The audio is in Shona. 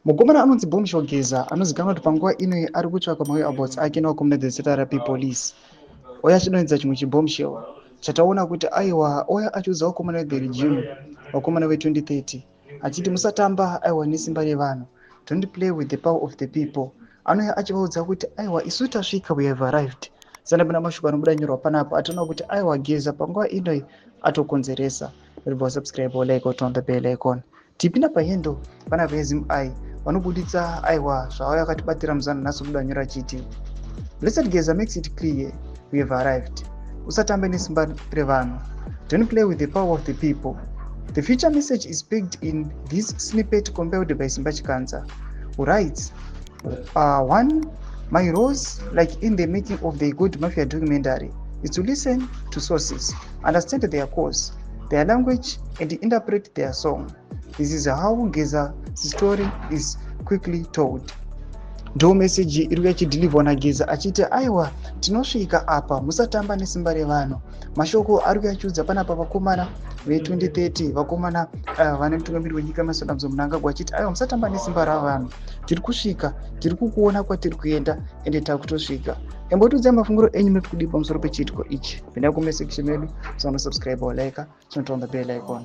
Mukomana anonzi Bombshell Geza anozivikanwa kuti panguva ino ari kutsvakwa mawhereabouts ake nevakomana veZRP Police. Ouya achidonhedza chimwe chibombshell chataona kuti aiwa, ouya achiudza vakomana vethe regime, vakomana ve2030, achiti musatamba aiwa nesimba revanhu, don't play with the power of the people. Anouya achivaudza kuti aiwa, isu tasvika, we have arrived. Sandapinda mashoko anobuda nyorwa panapo, atoona kuti aiwa, Geza panguva ino atokonzeresa. Ribva subscribe, like, turn the bell icon. Tipinda pahendo panapa yeZimEye, vanobuditsa aiwa zvavauya vakatibatira muzana nhasi. Kubuda nyora chiti, "Blessed Geza makes it clear we have arrived. Usatambe nesimba revanhu, don't play with the power of the people." The future message is picked in this snippet compiled by Simba Chikanza, who writes, "One my roles, like in the making of the Good Mafia documentary, is to listen to sources, understand their cause, their language and interpret their song. This is how Geza's story is quickly told." Ndo meseji iri kuyachidhilivhwa naGeza achiti aiwa, tinosvika apa, musatamba nesimba revanhu. Mashoko ari kuyachiudza panapa vakomana ve2030, vakomana vane mutungamiri wenyika Emmerson Dambudzo Mnangagwa, achiti aiwa, musatamba nesimba ravanhu, tiri kusvika, tiri kukuona kwatiri kuenda, ende takutosvika. Embotiudzai mafungiro enyu, munoti kudii pamusoro pechiitiko ichi? Pindai kucomment section medu, musanosubscribe, like, chinoturn the bell icon.